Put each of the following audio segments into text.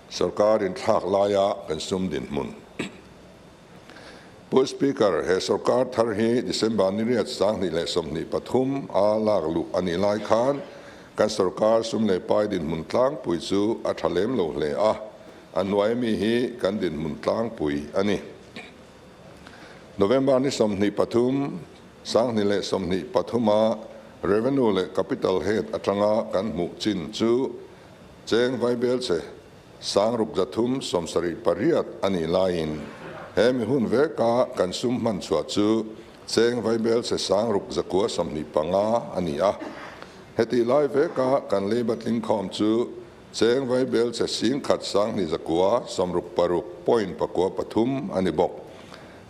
Sorkar inthlak laia kan sum dinhmun. Pu Speaker, he sorkar thar hi December ni riat 2023 a lak luh a nih lai khan kan sorkar sum leh pai dinhmun tlangpui chu a tha lem lo hle a, a hnuai mi hi kan dinhmun tlangpui a ni. November ni 23, 2023 a Revenue leh Capital Head atanga kan hmuh chin chu cheng vaibel che 6378 a nih laiin he mi hun veka kan sum hman chhuah chu cheng vaibel che 6925 a ni a. Heti lai veka kan leiba tlingkhawm chu cheng vaibel che 10,196.93 a ni bawk.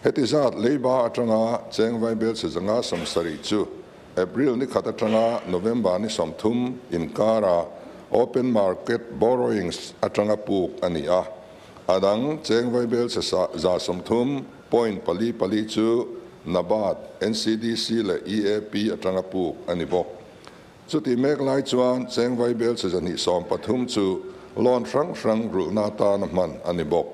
Heti zat leiba atanga cheng vaibel che 170 chu April ni khat atanga November ni 30 inkara open market borrowings atanga puk a ni a. A dang cheng vaibel che 130.44 chu NABARD, NCDC leh EAP atanga puk a ni bawk. Chuti mek lai chuan cheng vaibel che 213 chu loan hrang hrang rulhna atana hman a ni bawk.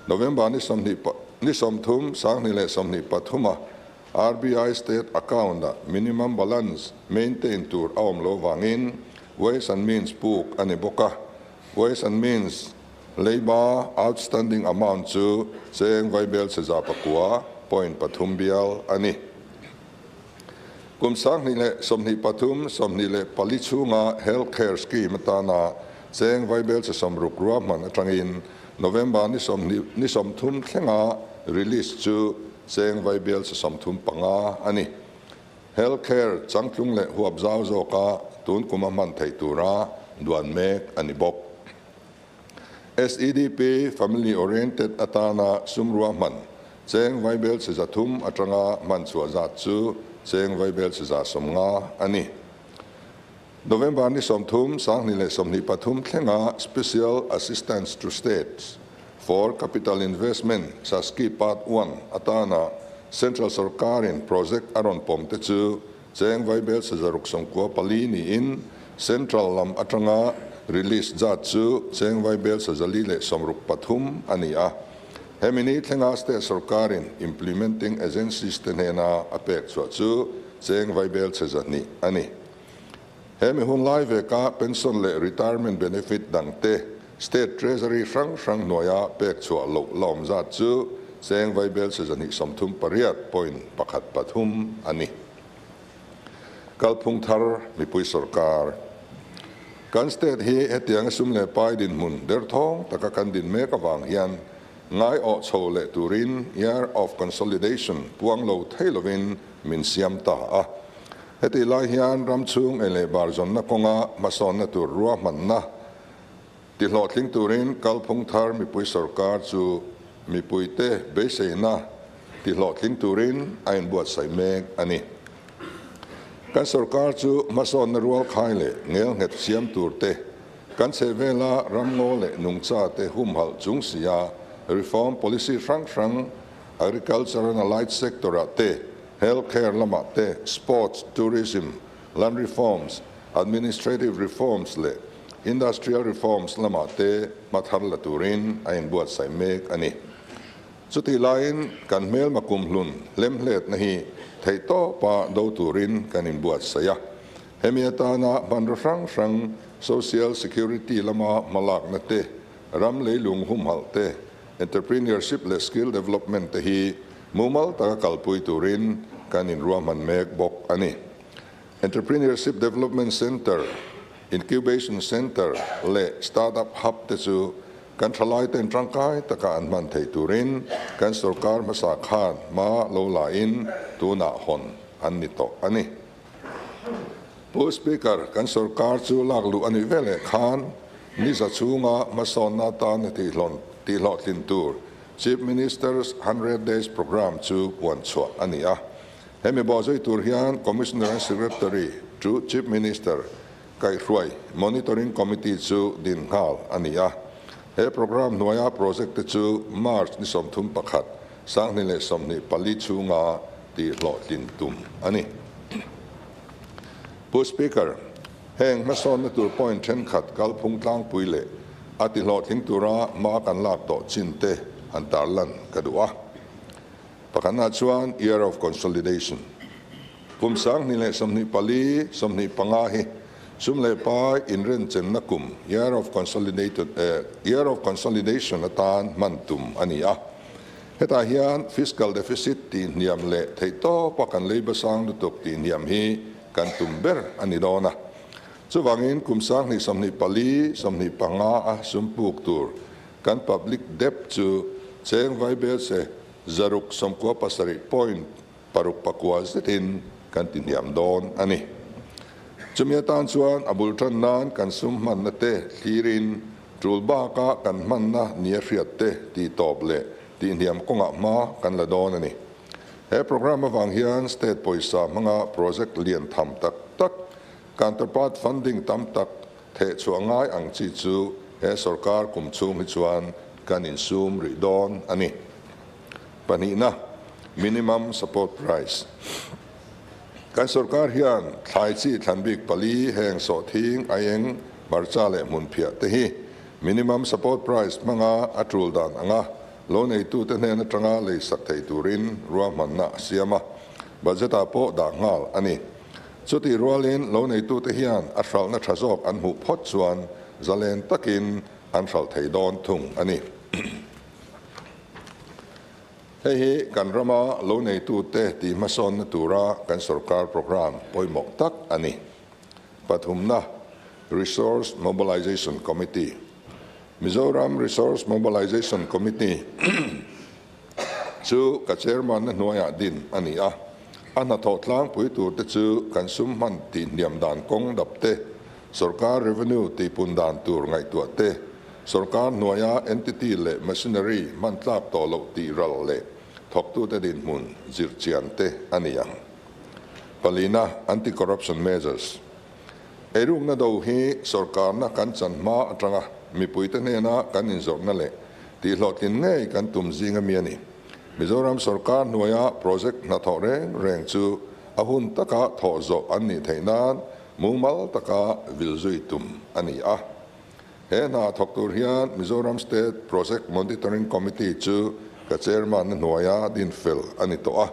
November ni 20 ni 30 2023 a RBI state account a minimum balance maintain tur a awm lo wangin Ways and Means puk a ni bawk a. Ways and Means leiba outstanding amount chu cheng vaibel che 9.3 bial a ni. Kum 2023 24 chhunga healthcare scheme atana cheng vaibel che 60 rua hman atangin November ni 20 ni 30 thlenga release chu cheng vaibel che 35 a ni. Healthcare changtlung leh huap zau zawka tun kuma hman thei tura duan mek a ni bawk. SEDP family oriented atana sumrua hman cheng vaibel che 300 atanga hman chhuah zat chu cheng vaibel che 150 a ni. November ni 30 2023 thlenga Special Assistance to States for Capital Investment SASCI Part 1 atana Central Sarkarin Project aron pom te chu cheng vaibel che 694 ni in Central lam atanga release zat chu cheng vaibel che 463 a ni a. Hemini thlenga State Sarkarin implementing agencies te hnena a pek chhuah chu cheng vaibel che 200 a ni. Hemi hun lai veka pension leh retirement benefit dang te State Treasury hrang hrang hnuaia pek chhuah lo lawm zat chu cheng vaibel che 238.13 a ni. Kalphung thar mipui sarkar. Kan state hi hetiang sum leh pai din hmun der thawng taka kan din mek awang hian ngai aw chho leh turin year of consolidation puang lo thei lovin min siam ta a. Heti lai hian ramchhung ei leh bar zawnna kawnga hmasawnna tur rua hmanna ti hlawhtling turin kalphung thar mipui sarkar chu mipui te beiseina ti hlawhtling turin a inbuatsaih mek a ni. Kan sarkar chu hmasawnna rual khai leh ngel nghet siam tur te kan chhehvela ramngaw leh nungcha te humhalh chung sia reform policy hrang hrang agriculture and allied sector ah te healthcare lama te sports tourism land reforms administrative reforms leh industrial reforms lama te hmathar la turin a inbuatsaih mek a ni. Chuti laiin kan hmel makum hlun hlemhlet na hi thei tawpa do turin kan inbuatsaih a. Hemi atana hmanraw hrang hrang social security lama hmalak na te ram leilung humhalh te entrepreneurship leh skill development te hi mumal taka kalpui turin kan inruahman mek bawk a ni. Entrepreneurship Development Center, Incubation Center leh Startup Hub te chu kan thalai ten tangkai taka an hman thei turin kan sarkar hmasa khan ma lo la in tuna hon an ni tawh a ni. Pu Speaker kan sarkar chu lak lu ani vele khan ni za chunga hmasawnna tan ti hlon ti hlawhtlin tur Chief Minister's 100 Days Program chu puan chhuah a ni a. Hemi bo zui tur hian Commissioner and Secretary chu Chief Minister kai hruai Monitoring Committee chu din nghal a ni a. He program hnuaia project te chu March ni 31 2024 chhunga ti hlawhtlin tum a ni. Pu Speaker, heng hmasawnna tur point thenkhat kalphung tlangpui leh A ti hlawhtling tura hma kan lak tawh chin te han tarlan ka duh a. Pakhatna chuan Year of Consolidation, kum 2024, 25 hi sum leh pai inrenchenna kum, Year of Consolidated, Year of Consolidation atan hman tum a ni a. Hetah hian fiscal deficit tihhniam leh theihtawpa kan leiba sang lutuk tihhniam hi kan tum ber a ni dawn a. Chuvangin kum 2024, 25 a sum puk tur kan public debt chu cheng vaibel se 697 point paruk pakua zetin kan ti hniam dawn a ni. Chumi atan chuan a bul tan nan kan sum hmanna te thlirin tul baka kan hmanna nia hriat te tih tawp leh tih hniam kawngah hma kan la dawn a ni. He programme avang hian state pawisa hmanga project lian tham tak tak, counterpart funding tam tak theh chhuah ngai ang chi chu he sorkar kum chhung hi chuan kan insum rih dawn a ni. Pahnihna, Minimum Support Price. Kan sorkar hian thlai chi thlan bik pali heng sawhthing, aieng, hmarcha leh hmunphiah te hi Minimum Support Price hmanga a tul dan anga lo neitute hnen atanga lei sak thei turin ruahmanna a siam a, budget ah pawh dah nghal a ni. Chutih rualin lo neitute hian a hralhna tha zawk an hmuh phawt chuan zalen takin an hralh thei dawn thung a ni. Hei hi kan rama lo neitute tih hmasawnna tura kan sorkar programme pawimawh tak a ni. Pathumna, Resource Mobilization Committee, Mizoram Resource Mobilization Committee chu ka chairman-na hnuaiah din a ni a. A hnathawh tlangpui turte chu kan sum hman tih hniam dan kawng dap te, Sorkar revenue tihpun dan tur ngaihtuah te, sorkar hnuaia entity leh machinery hman tlak tawh loh tih ral leh thawktute dinhmun zir chian te a ni ang. Palina, Anti-corruption measures. Eirukna do hi sorkarna kan chan hma atanga mipuite hnena kan inzawrhna leh tihhlawhtlin ngei kan tum zing ami a ni. Mizoram sorkar hnuaia project hnathawh reng reng chu a hun taka thawh zawh an nih theih nan Mumal taka vil zui tum a ni a. He hna thawk tur hian Mizoram State Project Monitoring Committee chu ka chairman na hnuaia din fel a ni tawh a.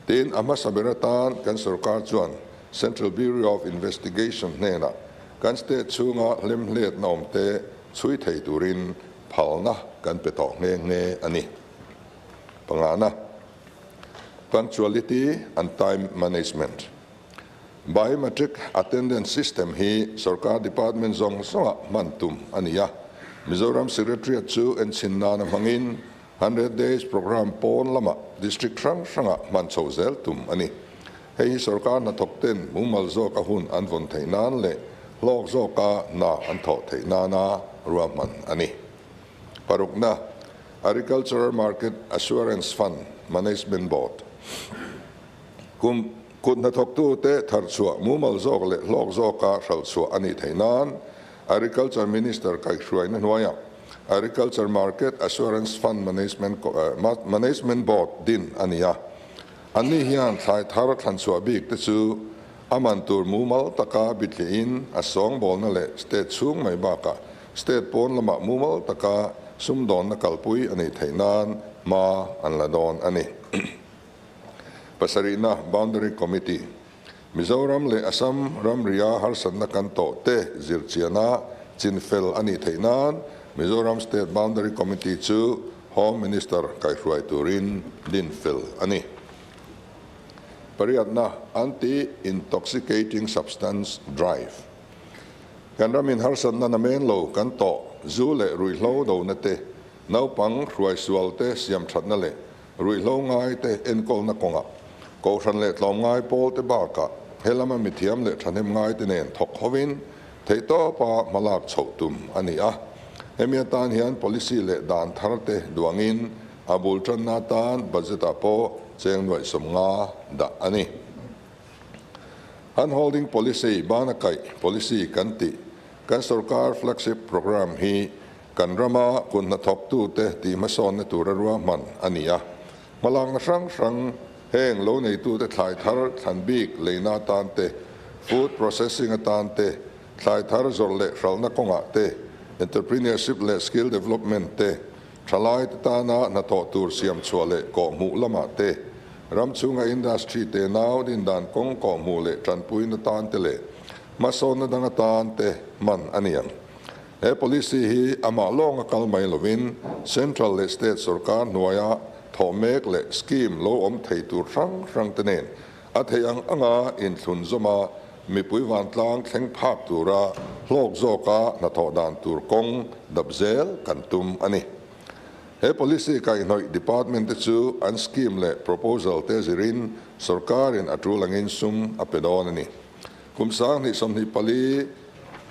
Tin, a hmasa ber atan kan sorkar chuan Central Bureau of Investigation hnenah kan state chhunga hlemhletna awmte chhui thei turin phalna kan pe tawh nghe nghe a ni. Pangana, Punctuality and Time Management. Biometric Attendance System hi sorkar department zawng zawngah hman tum a ni a, Mizoram Secretariat chu enchhin nana hmangin Hundred Days Programme pawn lamah district hrang hrangah hman chho zel tum a ni. Hei hi sorkar hnathawk ten mumal zawka hun an vawn theih nan leh hlawk zawka hna an thawh theih nana ruahman a ni. Parukna, Agricultural Market Assurance Fund Management Board. Kum kut hnathawktute tharchhuah mumal zawk leh hlawk zawka hralhchhuah a nih theih nan Agriculture Minister kaihhruaina hnuaiah Agriculture Market Assurance Fund Management Management Board din a ni a. Anni hian thlai thar thlanchhuah bik te chu a man tur mumal taka bithlihin a sawngbawlna leh state chhung mai bakah state pawn lamah mumal taka sumdawnna kalpui a nih theih nan hma an la dawn a ni. Pasarihna Boundary Committee, Mizoram leh Assam ramria harsatna kan tawh te zirchiana chinfel a nih theih nan Mizoram State Boundary Committee chu Home Minister kaihruai turin din fel a ni. Pariatna Anti-Intoxicating Substance Drive, Kan ramin harsatna namen lo kan tawh zu leh ruihhlo dona te, naupang hruaisual te siamthatna leh Ruihhlo ngaite enkawlna kawngah Kohhran leh tlawmngai pawlte bakah he lama mithiam leh thahnem ngaite nen thawk hovin theihtawpa hmalak chhoh tum a ni a. Hemi atan hian policy leh dan tharte duangin a bul tanna atan budget-ah pawh cheng nuaih 50 dah a ni. Handholding policy, bana kaih policy kan tih kan sorkar flagship programme hi Kan rama kut hnathawktute tih hmasawnna tura ruahman a ni a, hmalakna hrang hrang heng lo neitute thlai thar thlan bik leina atan te, food processing atan te, thlai thar zawrh leh hralhna kawngah te, Entrepreneurship leh Skill Development te, thalaite tana hnathawh tur siam chhuah leh kawhhmuh lamah te, ram chhunga industry tenau dindan kawng kawhhmuh leh tanpuina tan te leh hmasawnna dang atan te hman a ni ang. He policy hi amah lawnga kal mai lovin Central leh State sorkar hnuaia thawh mek leh scheme lo awm thei tur hrang hrang te nen a theih ang anga inthlun zawma mipui vantlang thleng phak tura hlawk zawka hnathawh dan tur kawng dap zel kan tum a ni. He policy kaihhnawih department te chu an scheme leh proposal te zirin sorkarin a tul angin sum a pe dawn a ni. Kum 2024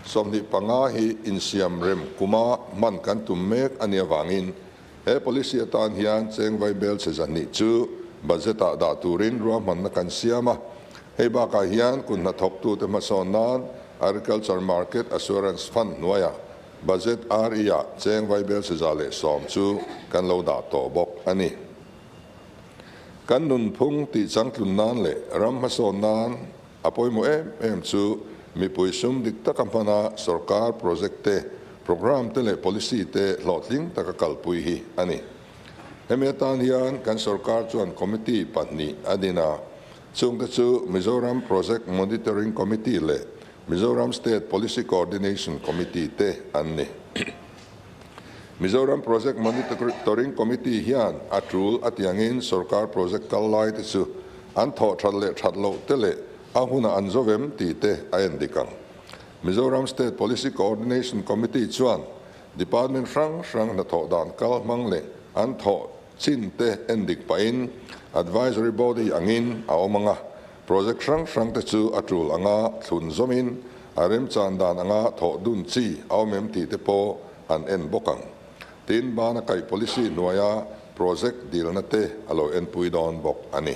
25 hi insiam rem kuma hman kan tum mek a nih avangin He policy atan hian cheng vaibel che zahnih chu budget-ah dah turin ruahmanna kan siam a. Hei bakah hian kun hnathawktute hmasawn nan Agriculture Market Assurance Fund hnuaiah budget RE-ah cheng vaibel che 110 chu kan lo dah tawh bawk a ni. Kan nunphung tih changtlun nan leh ram hmasawn nan A pawimawh em em chu mipui sum dik taka hmana sorkar project te, programme te leh policy te hlawhtling taka kalpui hi a ni. Hemi atan hian kan sorkar chuan committee pahnih a din a, chungte chu Mizoram Project Monitoring Committee leh Mizoram State Policy Coordination Committee te an ni. Mizoram Project Monitoring Committee hian a tul a tiangin sorkar project kal lai te chu an thawh that leh that loh te leh a hunah an zo vem tih te a en dik ang. Mizoram State Policy Coordination Committee chuan Department hrang hrang hnathawh dan kal hmang leh an thawh chin te en dik pahin Advisory Body angin a awm ang a, Project hrang hrang te chu a tul anga thlun zawmin a remchan dan anga thawh dun chi a awm em tih te pawh an en bawk ang. Tin, bana kaih policy hnuaia project dilna te a lo enpui dawn bawk a ni.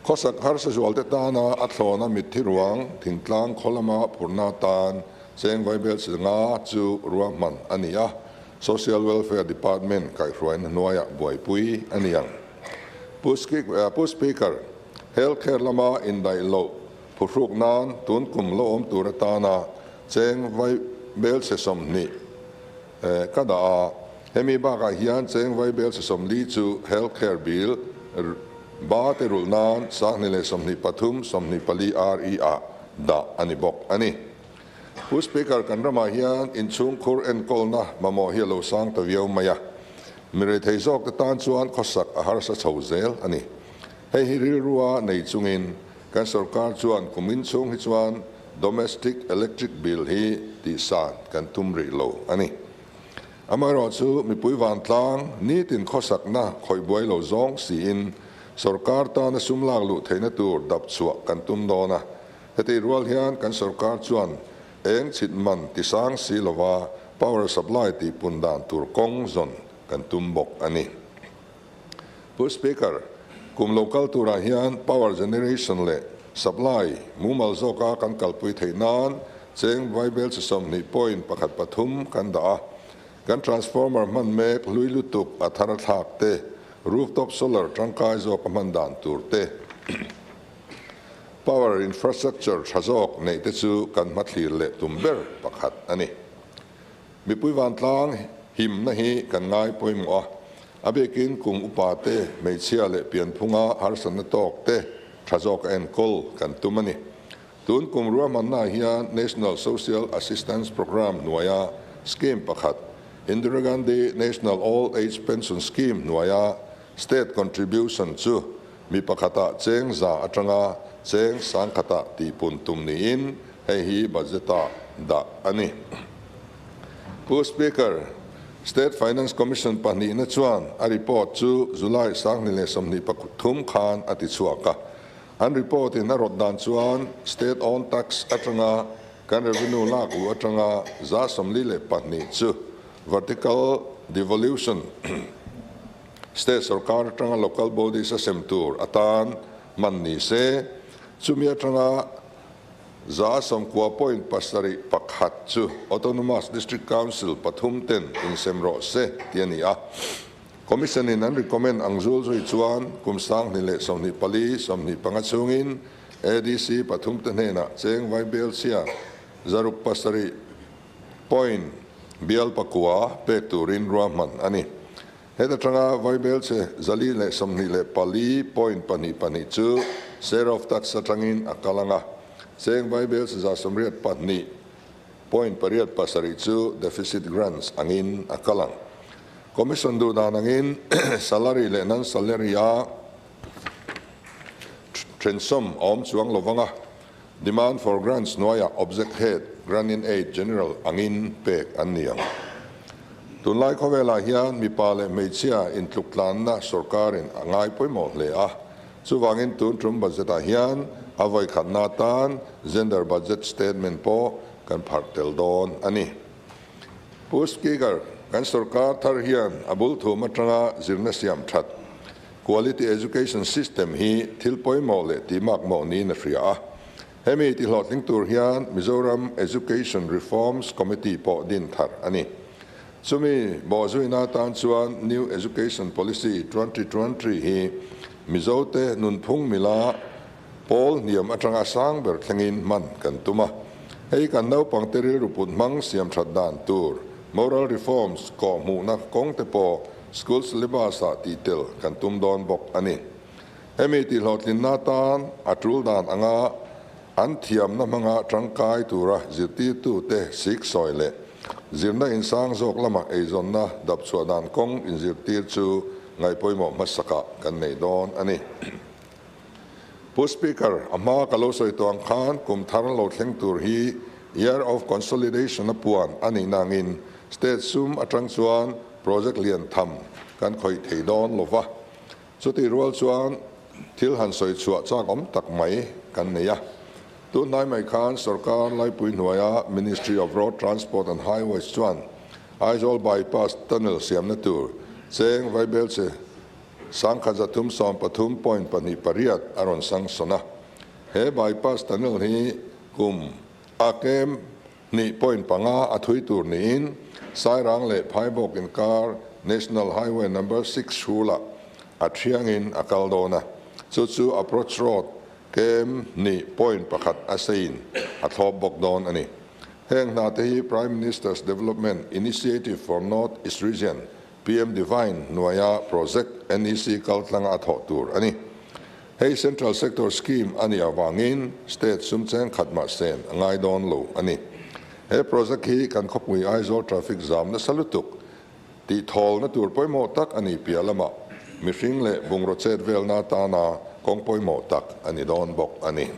Khawsak harsa zualte tana a thlawna mitthi ruang thingtlang khaw lama phurna atan cheng vaibel chi nga chu ruahman a ni a, Social Welfare Department kaihhruaina hnuaiah buaipui a ni ang. Pu Speaker, Health Care lama indaih loh phuhruk nan tun kum lo awm tur atana cheng vai belchhe 20 ka dah a. Hemi bakah hian cheng vai belchhe 40 chu Health Care Bill ba te rulh nan 2023 24 RE ah dah a ni bawk a ni. Pu Speaker, kan ramah hian inchhungkhur enkawlna mamawh hi a lo sang ta viau mai a. Mi reithei zawk te tan chuan khawsak a harsa chho zel a ni. Hei hi rilrua nei chungin kan sorkar chuan kum inchhung hi chuan domestic electric bill hi tihsan kan tum rih lo a ni. Amaherawhchu mipui vantlang nitin khawsakna khawih buai lo zawng siin sorkar tana sum lak luh theihna tur dap chhuah kan tum dawn a. Hetih rual hian kan sorkar chuan eng chhit man ti sang si lova power supply tih pun dan tur kawng zawn kan tum bawk a ni. Pu Speaker, kum lo kal turah hian power generation leh supply mumal zawka kan kalpui theih nan cheng vaibel chi 20.13 kan dah a. Kan transformer hman mek hlui lutuk a thar a thlak te, rooftop solar tangkai zawka hman dan tur te, Power infrastructure tha zawk neih te chu kan hmathlir leh tum ber pakhat a ni. Mipui vantlang himna hi kan ngai pawimawh a, a bikin kum upa te, hmeichhia leh pianphunga harsatna tawk te tha zawk a enkawl kan tum a ni. Tun kum ruahmannaah hian National Social Assistance Programme hnuaia scheme pakhat, Indira Gandhi National Old Age Pension Scheme hnuaia state contribution chu Mi pakhatah cheng za atanga cheng sangkhatah tihpun tum niin hei hi budget-ah dah a ni. Pu Speaker, State Finance Commission pahnihna chuan a report chu July 2023 khan a ti chhuak a. An report-in a rawt dan chuan state owned tax atanga kan revenue lak luh atanga 42% chu vertical devolution, State sorkar atanga local bodies a sem tur atan hman ni se, chumi atanga 90.71 chu Autonomous District Council pathum ten insem rawh se tih a ni a. Commission in an recommend ang zul zui chuan kum 2024, 25 chhungin ADC pathum te hnenah cheng vaibel chhia. 6 07 point bial pakua pek turin ruahman a ni. Heta tanga vaibelchhe 424 point pahnih pahnih chu share of tax atangin a kal anga, cheng vaibelchhe 182 point pariat pasarih chu deficit grants angin a kal ang. Commission duh dan angin salary leh non-salary a thensawm a awm chuang lovanga, demand for grants hnuaiah object head, grant in aid general angin pek an ni ang. Tunlai khawvelah hian mipa leh hmeichhia intluk tlanna sorkarin a ngai pawimawh hle a, chuvangin tun tum budget-ah hian a vawi khatna atan gender budget statement pawh kan pharh tel dawn a ni. Pu Speaker, kan sorkar thar hian a bul thum atanga zirna siam that, quality education system, hi thil pawimawh leh tihmakmawh niin a hria a. Hemi tihlawhtling tur hian Mizoram Education Reforms Committee pawh din thar a ni. Chumi bawhzuina atan chuan New Education Policy 2020 hi Mizote nunphung mila pawl hniam atanga sang ber thlengin hman kan tum a. Hei kan naupangte rilru put hmang siam that dan tur, moral reforms, kawh hmuhna kawng te pawh school syllabus ah tih tel kan tum dawn bawk a ni. Hemi tihhlawhtlinna atan a tul dan anga an thiamna hmanga tangkai tura zirtirtute siksawi leh zirna insang zawk lama eizawnna dapchhuah dan kawng inzirtir chu ngaihpawimawh hmasakah kan nei dawn a ni. Pu Speaker, a hma ka lo sawi tawh ang khan kum thar lo thleng tur hi Year of Consolidation a puan a nih nangin State sum atang chuan project lian tham kan khawih thei dawn lo va. Chutih rual chuan thil han sawi chhuah chak awm tak mai kan nei a. Tunhnai mai khan sorkar laipui hnuaia Ministry of Road Transport and Highways chuan Aizawl Bypass Tunnel siamna tur cheng vaibelchhe 1313 point pahnih pariat a rawn sanction a. He bypass tunnel hi kum a kem hnih point panga a thui tur niin Sairang leh Phaibawk inkar National Highway Number 6 hrulah a thiangin a kal dawn a, chu chu approach road kem hnih point pakhat a seiin a thlawp bawk dawn a ni. Heng hna te hi Prime Minister's Development Initiative for North East Region, PM Devine, hnuaia project NEC kaltlanga a thawh tur a ni. Hei Central Sector Scheme a nih avangin State sum cheng khat mah sen a ngai dawn lo a ni. He project hi kan khawpui Aizawl traffic zam nasa lutuk tih thawlna tur pawimawh tak a ni piah lamah mihring leh bungraw chet velna atana kawng pawimawh tak a ni dawn bawk a ni.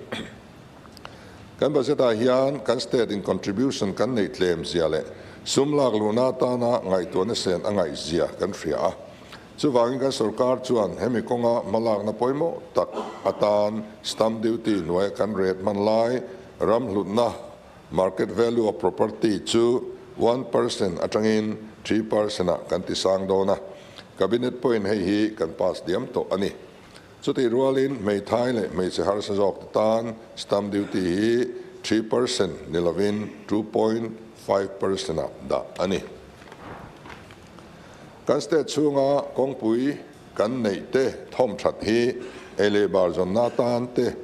Kan budget ah hian kan state in contribution kan neih tlem zia leh sum lak luhna atana ngaihtuahna sen a ngaih zia kan hria a. Chuvangin kan sorkar chuan hemi kawnga hmalakna pawimawh tak atan stamp duty hnuaia kan rate hman lai ram hlutna, market value of property, chu 1% atangin 3% ah kan ti sang dawn a. Cabinet pawhin hei hi kan pass diam tawh a ni. Chutih rualin hmeithai leh hmeichhe harsa zawk te tan stamp duty hi 3% ni lovin 2.5% ah dah a ni. Kan state chhunga kawngpui kan neih te thawm that hi ei leh bar zawnna atan te,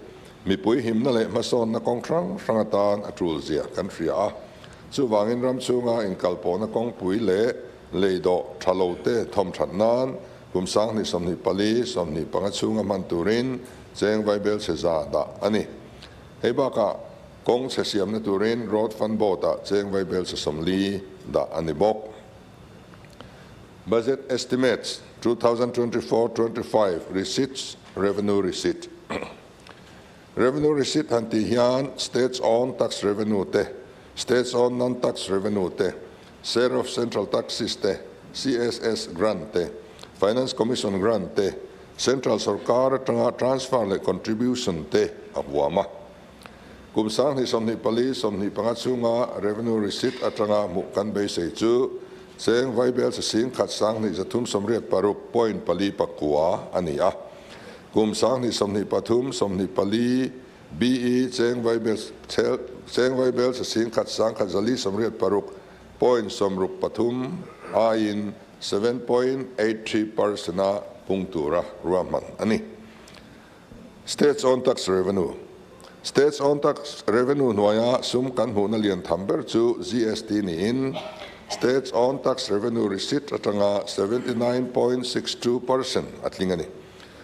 mipui himna leh hmasawnna kawng hrang hrang atan a tul zia kan hria a. Chuvangin ram chhunga inkalpawhna kawngpui leh lei dawh tha lo te thawm that nan kum 2024, 25 chhunga hman turin cheng vaibelchhe za dah a ni. Hei bakah kawng chhe siamna turin Road Fund Board-ah cheng vaibelchhe 40 dah a ni bawk. Budget Estimates 2024-25 Receipts Revenue Receipt Revenue Receipt han tih hian States Own Tax Revenue te, States Own Non-Tax Revenue te, Share of Central Taxes te, CSS Grant te, Finance Commission Grant te, Central sorkar atanga transfer leh contribution te a huam a. Kum 2024, 25 chhunga revenue receipt atanga hmuh kan beisei chu cheng vaibelchhe 10,000 2,386 point pali pakua a ni a. Kum 2023, 24 BE cheng vaibelchhe 10,000 1,186 point 63 aiin 7.83% a pung tura ruahman a ni. States own tax revenue. State's own tax revenue hnuaia sum kan hmuhna lian tham ber chu GST niin State's own tax revenue receipt atanga 79.62% a tling a ni.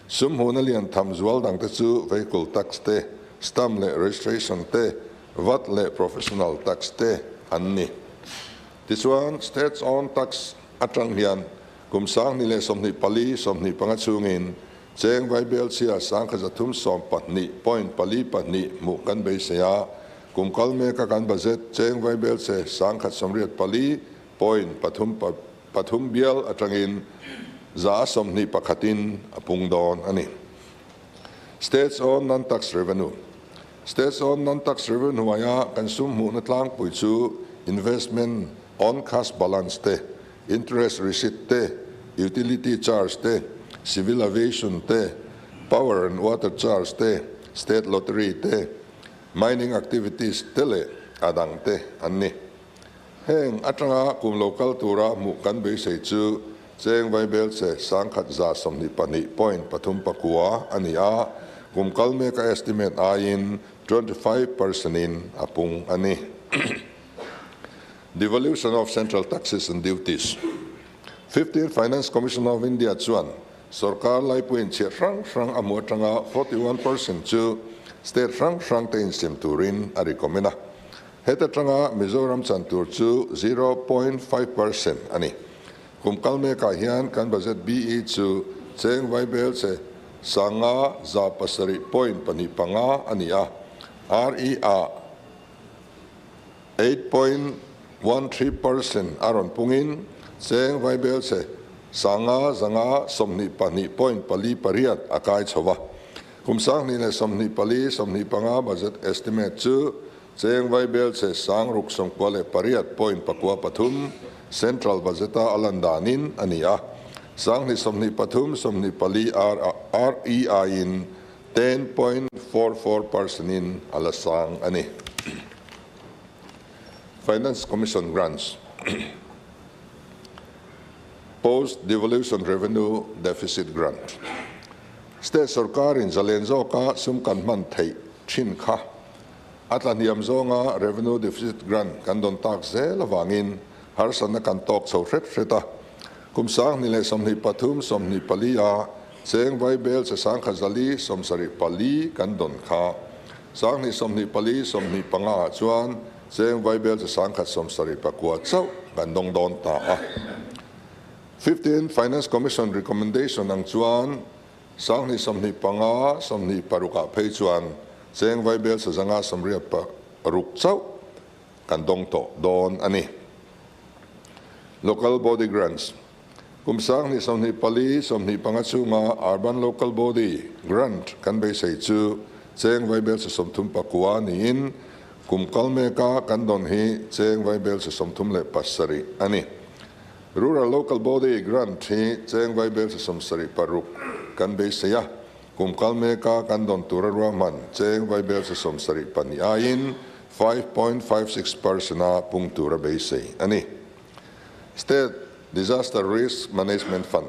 Sum hmuhna lian tham zual dangte chu vehicle tax te, stamp leh registration te, vat leh professional tax te an ni. Tichuan, State's own tax atang hian kum 2024, 25 chhungin Cheng Vaibelchhia 1312.42 hmuh kan beisei a, kum kal meka kan budget Cheng Vaibelchhe 1084.33 bial atangin 21% in a pung dawn a ni. States own non-tax revenue States own non-tax revenue hnuaia kan sum hmuhna tlangpui chu investment on cash balance te, interest receipt te, utility charge te, civil aviation te, power and water charge te, state lottery te, mining activities te leh a dang te an ni. Heng atanga kum lo kal tura hmuh kan beisei chu Cheng Vaibelche 1122.39 a ni a, kum kal meka estimate aiin 25% in a pung a ni. Devolution of Central Taxes and Duties 15th Finance Commission of India chuan sorkar laipuiin chhiah hrang hrang a hmu atanga 41% chu state hrang hrang te insiam turin a recommend a. Heta tanga Mizoram chan tur chu 0.5% a ni. Kum kal mekah hian kan budget BE chu Cheng Vaibelche 507.25 a ni a, RE ah 8.13% a rawn pungin Cheng Vaibelche 5522.48 a kai chho va. Kum 2024, 25 budget estimate chu Cheng Vaibelche 698.93 Central budget-a a lan danin a ni a. 2023, 24 RE aiin 10.44% in a la sang a ni. Finance Commission Grants Post Devolution Revenue Deficit Grant State sorkarin zalen zawka sum kan hman theih thin kha a tlahniam zawnga Revenue Deficit Grant kan dawn tak zel avangin harsatna kan tawk chho hret hret a. Kum 2023, 24 a Cheng Vaibel che 1074 kan dawn kha. 2024, 25 ah chuan Cheng Vaibel che 1079 chauh kan dawng dawn ta a. 15 Finance Commission recommendation ang chuan 2025, 26 ah phei chuan Cheng Vaibel che 586 chauh kan dawng tawh dawn a ni. Local Body Grants Kum 2024, 25 chhunga Urban Local Body Grant kan beisei chu Cheng Vaibel che 39 niin kum kal meka kan dawn hi Cheng Vaibel che 37 a ni. Rural Local Body Grant hi Cheng Vaibel che 76 kan beisei a, kum kal meka kan dawn tura ruahman Cheng Vaibel che 72 aiin 5.56% a pung tura beisei a ni. State Disaster Risk Management Fund,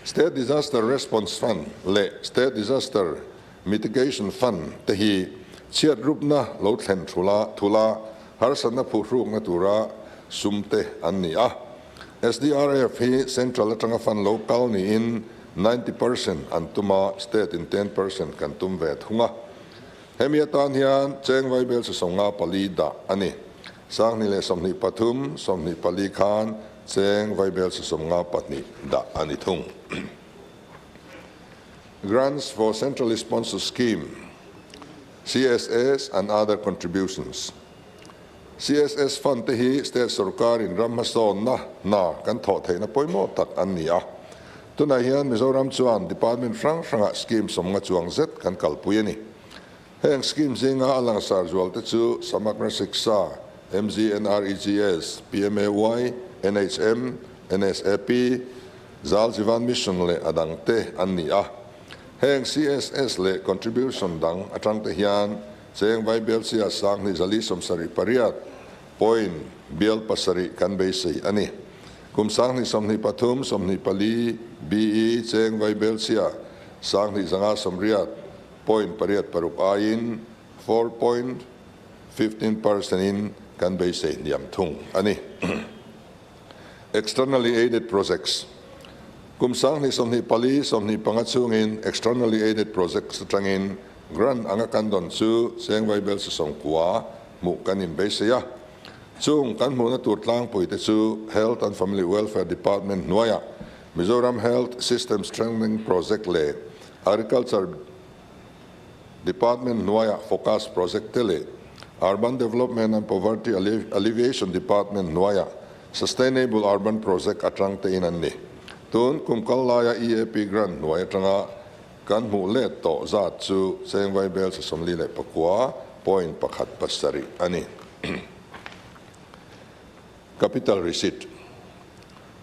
State Disaster Response Fund leh State Disaster Mitigation Fund te hi chhiat rupna lo thlen thula thula harsatna phuhrukna tura sum te an ni a. SDRF hi Central atanga fund lo kal niin 90% an tum a, State in 10% kan tum ve thung a. Hemi atan hian Cheng Vaibel 54 dah a ni. 2023, 24 khan Cheng Vaibel 52 dah a ni thung. Grants for Centrally Sponsored Scheme, CSS, and other contributions CSS fund te hi state sorkarin ram hmasawnna hna kan thawh theihna pawimawh tak an ni a. Tunah hian Mizoram chuan department hrang hrangah scheme 50 chuang zet kan kalpui a ni. Heng scheme zinga a langsar zual te chu Samagra Shiksha, MGNREGS, PMAY, NHM, NSAP, Jal Jeevan Mission leh a dang te an ni a. Heng CSS leh contribution dang atang te hian Cheng Vaibelchia 2478 point bial pasarih kan beisei a ni. Kum 2023, 24 BE Cheng Vaibelchia 2580. point pariat paruk aiin 4.15 percent in kan beisei hniam thung a ni. Externally aided projects, Kum 2024, 25 chhungin externally aided projects atangin grant anga kan dawn chu cheng vaibel 90 hmuh kan inbeisei a. Chung kan hmuhna tur tlangpuite chu Health and Family Welfare Department hnuaiah Mizoram Health System Strengthening Project leh Agriculture Department hnuaiah Focus Project te leh Urban Development and Poverty Alleviation Department hnuaiah Sustainable Urban Project atang te in an ni. Tun kum kal laia EAP grant hnuai atanga kan hmuh let tawh zat chu cheng vaibel 49.17 a ni. Capital Receipt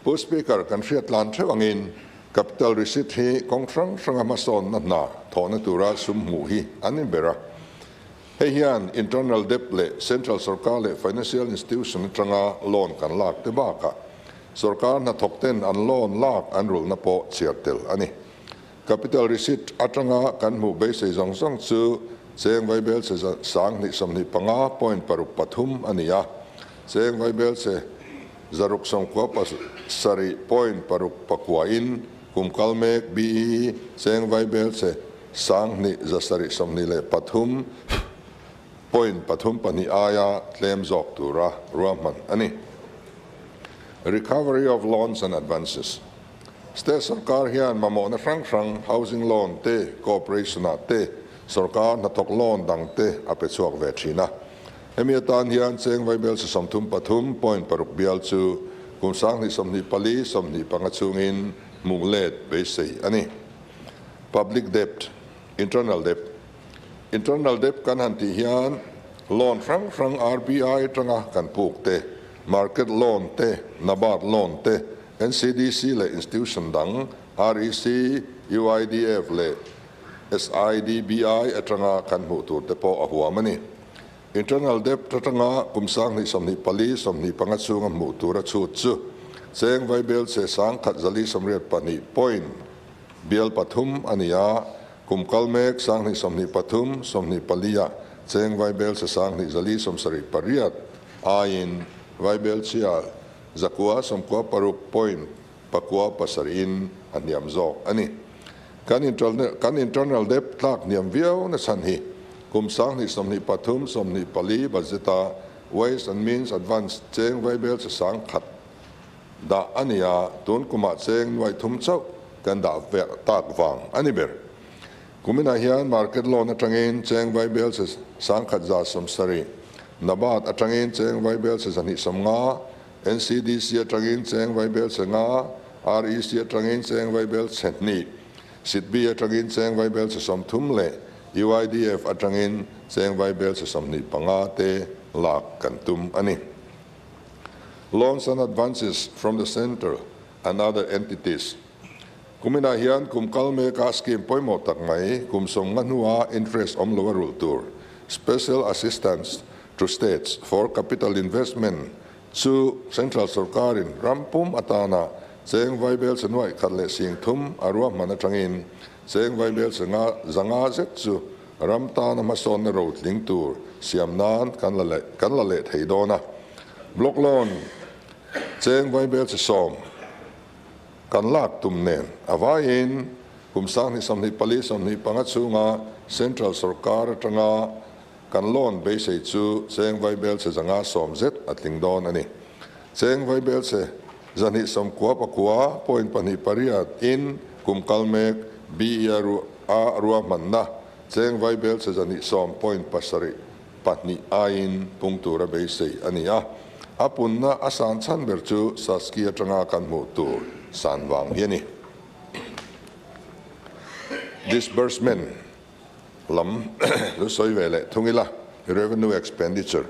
Pu Speaker, kan hriat tlan theuh angin Capital Receipt hi kawng hrang hranga hmasawnna hna thawhna tura sum hmuh hi an ni ber a. Hei hian internal debt leh central sorkar leh financial institution atanga loan kan lak te bakah sorkar hnathawk ten an loan lak an rulhna pawh chhiar tel a ni. Capital Receipt atanga kan hmuh beisei zawng zawng chu cheng vaibelche 2025.63 a ni a, cheng vaibelche 697.69 in kum kal mek BE cheng vaibelche 1723.32 aia tlem zawk tura ruahman a ni. Recovery of loans and advances. State sorkar hian mamawhna hrang hrang, housing loan te, cooperation ah te, sorkar hnathawk loan dang te a pe chhuak ve thin a. Hemi atan hian cheng vaibel 33.6 bial chu kum 2024, 25 chhungin hmuh let beisei a ni. Public debt, Internal debt, Internal debt kan han tih hian loan hrang hrang RBI atanga kan puk te, market loan te, NABARD loan te, NCDC leh institution dang, REC, UIDF leh SIDBI atanga kan hmuh tur te pawh a huam a ni. Internal debt atanga kum 2024, 25 chhunga hmuh tur a chhut chu cheng vaibel che 1482 point bial pathum a ni a, kum kal mek 2023, 24 ah cheng vaibel che 2478 aiin vaibel chhia 996 point 97 in a hniam zawk a ni. Kan kan internal debt tlak hniam viau na chhan hi kum 2023, 24 budget a Ways and Means Advance cheng vaibel che 1000 dah a ni a, tun kumah cheng 300 chauh kan dah tak vang a ni ber. Kuminah hian market loan atangin cheng vaibel che 1170, NABARD atangin cheng vaibel che 250, NCDC atangin cheng vaibel che 5, REC atangin cheng vaibel che 2, SIDBI atangin cheng vaibel che 30 leh UIDF atangin cheng vaibel che 25 te lak kan tum a ni. Loans and advances from the centre and other entities Kuminah hian kum kal meka scheme pawimawh tak mai kum 50 hnua interest awm lo a rulh tur Special Assistance to States for Capital Investment chu Central sorkarin ram pum atana cheng vaibel che 103,000 a ruahman atangin cheng vaibel che nga 500 zet chu ram tana hmasawnna rotling tur siam nan kan la leh kan la leh thei dawn a. Block loan cheng vaibel che 10 kan lak tum nen a vaiin kum 2024, 25 chhunga Central sorkar atanga kan loan beisei chu cheng vaibel che 510 zet a tling dawn a ni. Cheng vaibel che 299.28 in kum kal mek BE a ruahmanna cheng vaibel che 210.72 aiin pung tura beisei a ni a. A punna a san chhan ber chu Saski atanga kan hmuh tur san vang hi a ni. Disbursement lam lu sawi ve leh thung ila, Revenue expenditure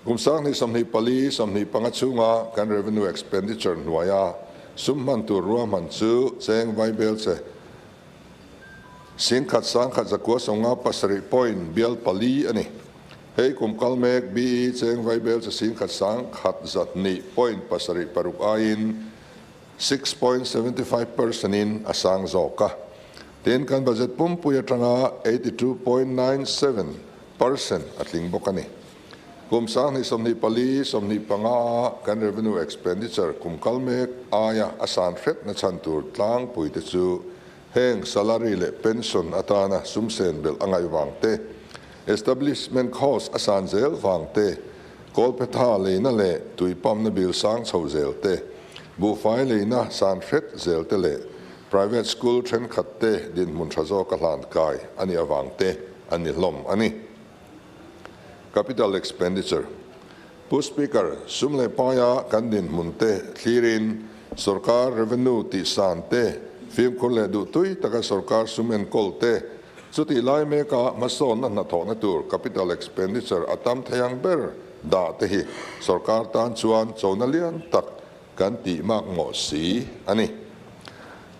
kum 2024, 25 chhunga kan revenue expenditure hnuaia sum hman tur ruahman chu cheng vaibel che 101,957 point bial pali a ni. Hei kum kal mek BE cheng vaibel che 101,102 point 76 aiin 6.75 percent in a sang zawk a. Tin, kan budget pumpui atanga 82.97% a tling bawk a ni. Kum 2024, 25 a kan revenue expenditure kum kal mek aia a san hret na chhan tur tlangpui te chu heng salary leh pension atana sum sen belh a ngaih vang te, establishment cost a san zel vang te, kawlphetha leina leh tui pumpna bill sang chho zel te, buhfai leina san hret zel te leh private school thenkhat te dinhmun tha zawka hlan kai a nih avang te a ni hlawm a ni. Capital Expenditure, Pu Speaker, sum leh paia kan dinhmun te thlirin sorkar revenue tihsan te, fimkhur leh duhtui taka sorkar sum enkawl te, chutih lai meka hmasawnna hnathawhna tur capital expenditure a tam thei ang ber dah te hi sorkar tan chuan chona lian tak kan tih mak mawh si a ni.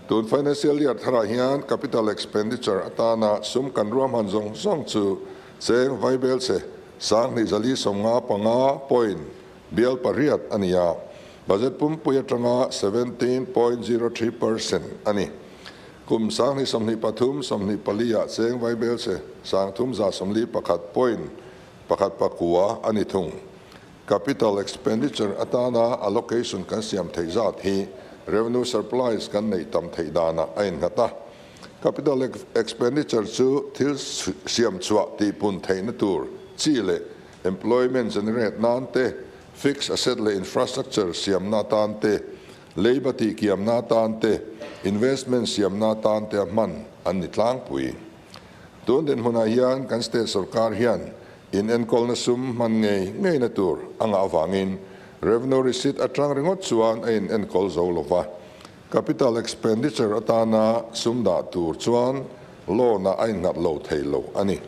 Tun financial year tharah hian capital expenditure atana sum kan ruahman zawng zawng chu cheng vaibelchhe 2495 point bial pariat a ni a, budget pumpui atanga 17.03% a ni. Kum 2023, 24 ah cheng vaibelchhe 3141 point pakhat pakua a ni thung. Capital expenditure atana allocation kan siam theih zat hi revenue surplus kan neih tam theih danah a innghat a. Capital expenditure chu thil siam chhuah tihpun theihna tur chi leh employment generate nan te, fixed asset leh infrastructure siamna atan te, leiba tihkiamna atan te, investment siamna atan te a hman an ni tlangpui. Tun dinhmunah hian kan state sorkar hian In enkawlna sum hman ngei ngeina tur a ngah avangin revenue receipt atang ringawt chuan a in enkawl zo lo va. Capital expenditure atana sum dah tur chuan loan ah a innghat lo thei lo a ni.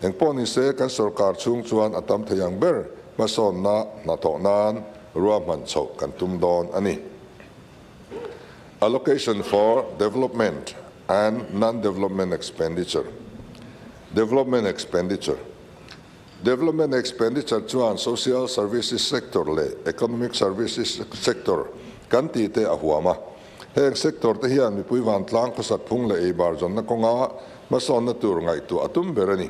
Engpawh ni se kan sorkar chhung chuan a tam thei ang ber hmasawnna hnathawh nan ruahman chhoh kan tum dawn a ni. Allocation for development and non-development expenditure. Development expenditure. Development expenditure chuan social services sector leh economic services sector kan tih te a huam a. Heng sector te hian mipui vantlang khawsak phung leh eibar zawnna kawnga hmasawnna tur ngaihtuah a tum ber a ni.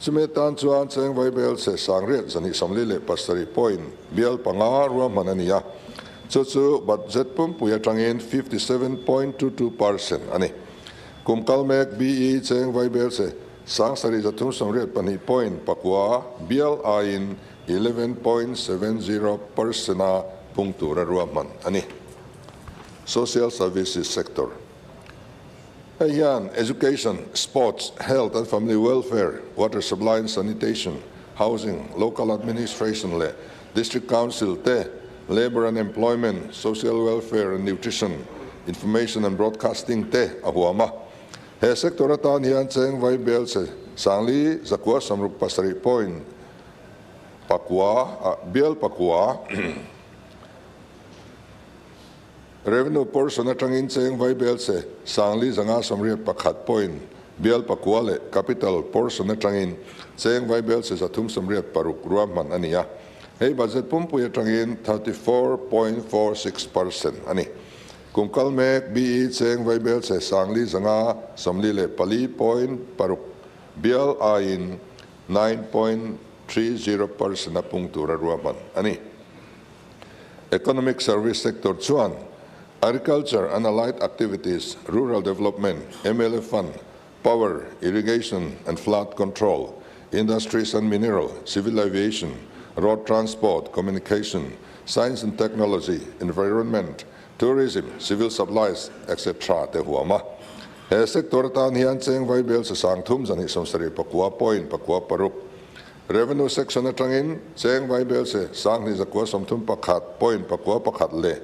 Chumi atan chuan cheng vaibel che sangriat 247 point bial panga ruahman a ni a, chu chu budget pumpui atangin 57.22% a ni. Kum kal mek BE cheng vaibel che 7382 point pakua bial aiin 11.70% a pung tura ruahman a ni. Social Services Sector. Hei hian Education, Sports, Health and Family Welfare, Water Supply and Sanitation, Housing, Local Administration leh District Council te, Labour and Employment, Social Welfare and Nutrition, Information and Broadcasting te a huam a. He sector atan hian cheng vai bel che 4967 point pakua, bial pakua, Revenue portion atangin cheng vai bel che 4581 point bial pakua leh capital portion atangin cheng vai bel che 386 ruahman a ni a. Hei budget pumpui atangin 34.46% a ni. Kum kal mek BE cheng vai bel che 4544 point paruk bial aiin 9.30% a pung tura ruahman a ni. Economic Service Sector chuan Agriculture and Allied Activities, Rural Development, mla Fund, Power, Irrigation and Flood Control, Industries and Mineral, Civil Aviation, Road Transport, Communication, Science and Technology, Environment, Tourism, Civil Supplies, etc. Te huam a. He sector atan hian cheng vaibel che 3279 point pakua paruk Revenue section atangin cheng vaibel che 2131 point pakua pakhat leh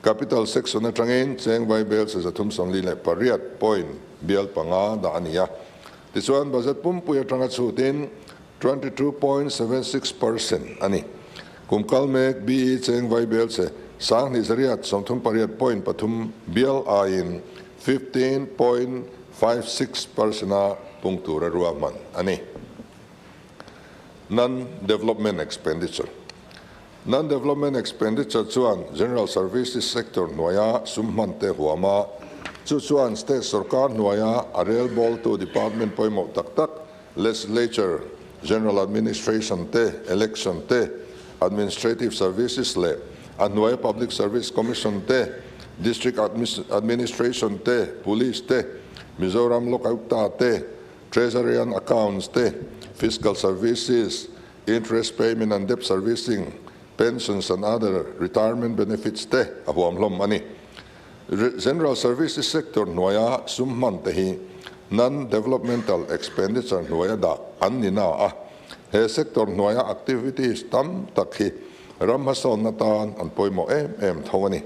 Capital section atangin cheng vaibel che 348 point bial panga dah a ni a. Tichuan budget pumpui atanga chhutin 22.76% a ni. Kum kal mek BE cheng vaibel che 28 point pathum bial aiin 15.56% a pung tura ruahman a ni. Non-development expenditure. Non-development expenditure chuan general services sector hnuaia sum hman te huam a, Chu chuan state sorkar hnuaia a relbawltu department pawimawh tak tak, Legislature, General Administration te, Election te, Administrative Services leh a hnuaia Public Service Commission te, District Administration te, Police te, Mizoram Lokayukta te, Treasury and Accounts te, Fiscal Services, Interest Payment and Debt Servicing, Pensions and other retirement benefits te a huam hlawm a ni. General Services sector hnuaia sum hman te hi non-developmental expenditure hnuaia dah an ni na a, he sector hnuaia activities tam tak hi ram hmasawnna tan an pawimawh em em tho a ni.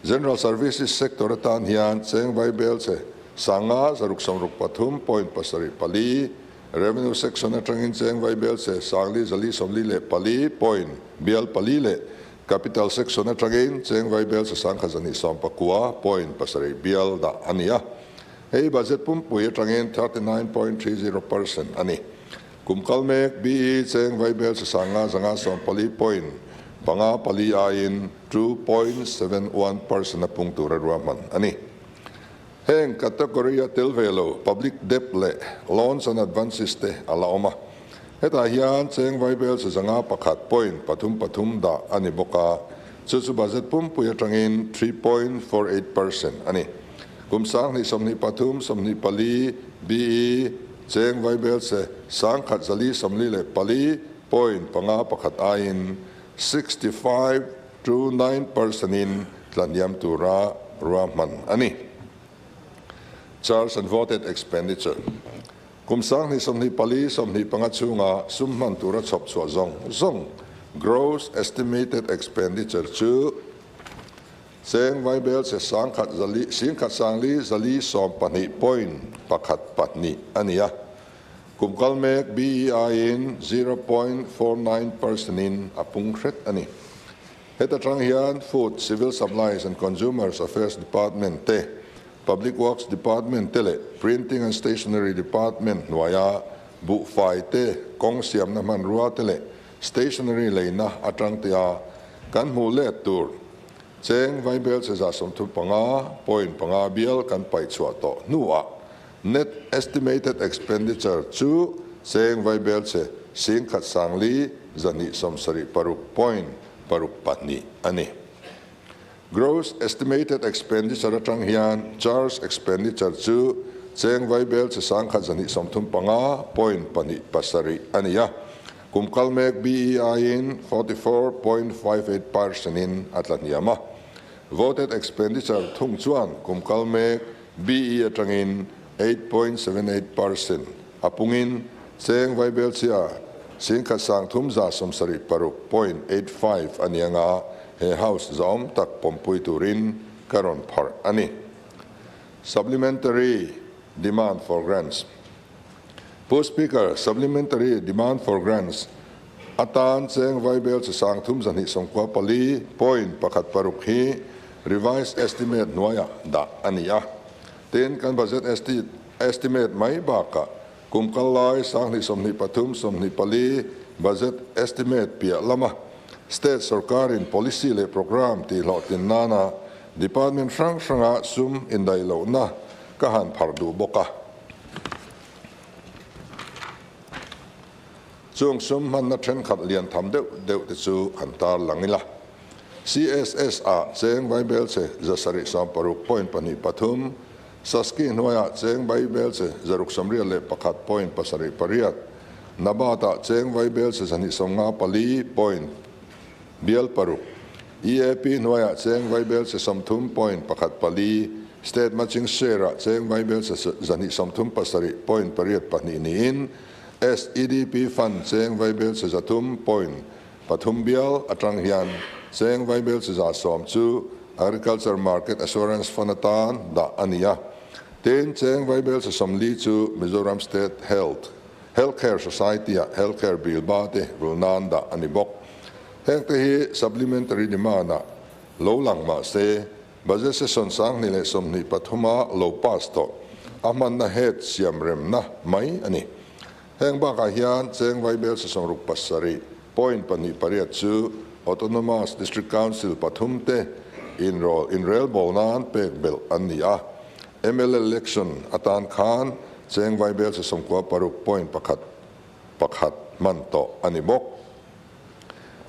General Services sector atan hian cheng vaibel che sanga 663.74, Revenue section atangin cheng vaibel che sangli zali sawmli leh pali point bial pali leh Capital section atangin cheng vaibel che sangkhat zahnih sawmpakua point pasarih bial dah a ni a. Hei budget pumpui atangin 39.30% a ni. Kum kal mek BE cheng vaibel che sanga zanga sawmpali point panga pali aiin 2.71% a pung tura ruahman a ni. Heng category a tel ve lo public debt leh loans and advances te a la awm a. Hetah hian cheng vaibel che zanga pakhat point pathum pathum dah a ni bawk a, chu chu budget pumpui atangin 3.48% a ni. Kum 2023 24 BE cheng vaibel che sangkhat zali sawmli leh pali point panga pakhat aiin 65 to 9% in tlahniam tura ruahman a ni. Charge and voted expenditure. Kum 2024 25 chhunga sum hman tura chhawp chhuah zawng zawng gross estimated expenditure chu cheng vaibel che sangkhat zali singkhat sangli zali sawm pahnih point pakhat pahnih a ni a. Kum kal mek BEI in 0.49% in a pung hret a ni. Heta tang hian Food, Civil Supplies and Consumers Affairs Department te, Public Works Department te leh Printing and Stationery Department hnuaia buhfai te, kawng siamna hmanrua te leh stationery leina atang tea kan hmuh let tur cheng vaibel che 35.5 bial kan paih chhuah tawh hnuah Net estimated expenditure chu cheng vaibel che singkhat sangli 276 point paruk pahnih a ni. Gross estimated expenditure atang hian charge expenditure chu cheng vaibel che sangkhat 235 point pahnih pasarih a ni a. Kum kal mek BEI in 44.58% in a tlahniam a. Voted expenditure thung chuan kum kal mek BE atangin 8.78% a pungin cheng vaibel chhia singkhat sang thum za sawmsarih paruk point eight five a ni anga he House zahawm tak pawmpui turin ka rawn pharh a ni. Supplementary Demand for Grants Pu Speaker, Supplementary Demand for Grants atan cheng vaibel chi sang thum 294 point pakhat paruk hi revised estimate hnuaiah dah a ni a. Tin, kan budget estimate mai bakah kum kal lai 2023 24 budget estimate piah lama state sorkarin policy leh programme tihhlawhtlin nana department hrang hranga sum indaih lohna ka han pharh duh bawk a. Chung sum hmanna thenkhat lian tham deuh deuh te chu han tar lang ila. CSS ah cheng vaibel che 760 point pahnih pathum, Saski hnuaiah cheng vaibel che 681 point pasarih pariat, Nabat ah cheng vaibel che 294 point bial paruk, EAP hnuaiah cheng vaibel che 30 point pakhat pali, State Matching Share ah cheng vaibel che 237 point pariat pahnih niin SEDP Fund cheng vaibel che 300 point pathum bial atang hian cheng vaibel che 110 chu Agriculture Market Assurance Fund atan dah a ni a. Tin, cheng vaibel che 40 chu Mizoram State Health Healthcare Society-ah Healthcare Bill ba te rul nan dah a ni bawk. Heng te hi Supplementary Demand-ah lo lang mah se, Budget Session 2023-a lo pass tawh a hmanna head siam remna mai a ni. Heng bakah hian cheng vaibel session ruk pasarih point pahnih pariat chu Autonomous District Council pathum te inrawl inrelbawl nan pek belh an ni a. Mla election atan khan cheng vaibelchhe 96.1 1 hman tawh a ni bawk.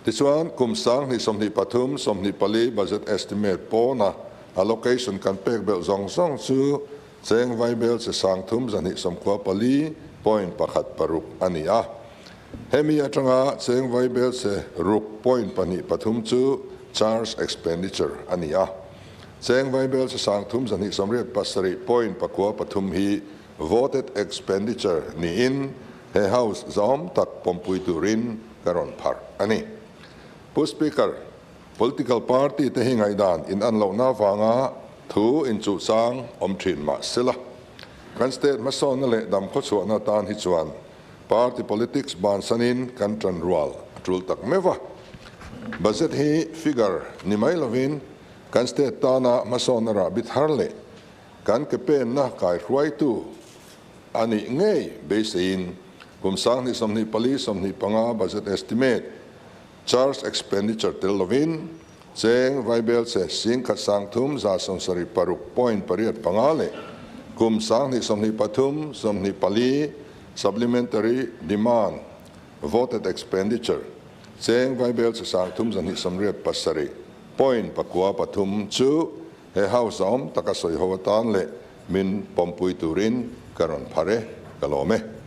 Tichuan, kum 2023/24 budget estimate pawna allocation kan pek belh zawng zawng chu cheng vaibelchhe 3,294.16 a ni a. Hemi atanga cheng vaibelchhe 6.23 chu charge expenditure a ni a. Cheng vaibelchhe 3,287.93 hi voted expenditure niin he House zahawm tak pawmpui turin ka rawn pharh a ni. Pu Speaker, political party te hi ngaihdan in an lohna avanga thu inchuhchang awm thin mah sela, kan state hmasawnna leh dam khawchhuahna atan hi chuan party politics bansanin kan tan rual a tul tak meuh a. Budget hi figure ni mai lovin kan state tana hmasawnna rahbi thar leh kan ke penna kaihruaitu a nih ngei beiseiin kum 2024/25 budget estimate charge expenditure tel lovin cheng vaibelchhe 1,376.85 leh kum 2023/24 supplementary demand voted expenditure cheng vaibelchhe 3,287.93 chu he House zahawm taka sawi ho atan leh min pawmpui turin ka rawn phar e, ka lawm e.